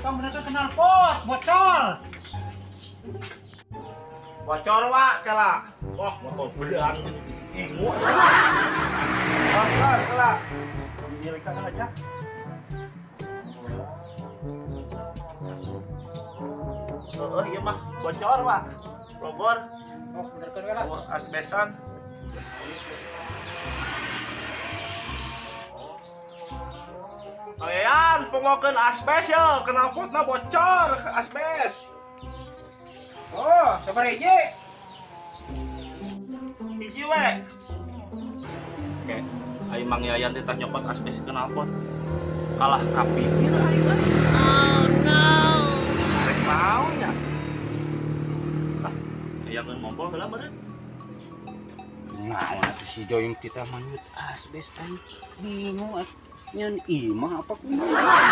Tong benerkeun knalpot, bocor. Bocor, Wak, kela. Wah, motor belang ingu. Bocor, kela. Dimiliki aja. Oh, iya mah bocor, Wak. Logor. Oh, benerkeun we lah. Oh, asbesan. Ayan, pengokeun asbes ya, knalpotna bocor asbes. Oh, sabar hiji. Hiji we. Oke, aing Mang Yayan teh tah nyokot asbes knalpot. Kalah kapipir aing euy. Oh no. Rek naon nya? Ah, aya ngeun ngobrol heula meureun. Naon atuh si Joyong tita manyut asbes aing bingung atuh. Nyeun imah apa kumaha?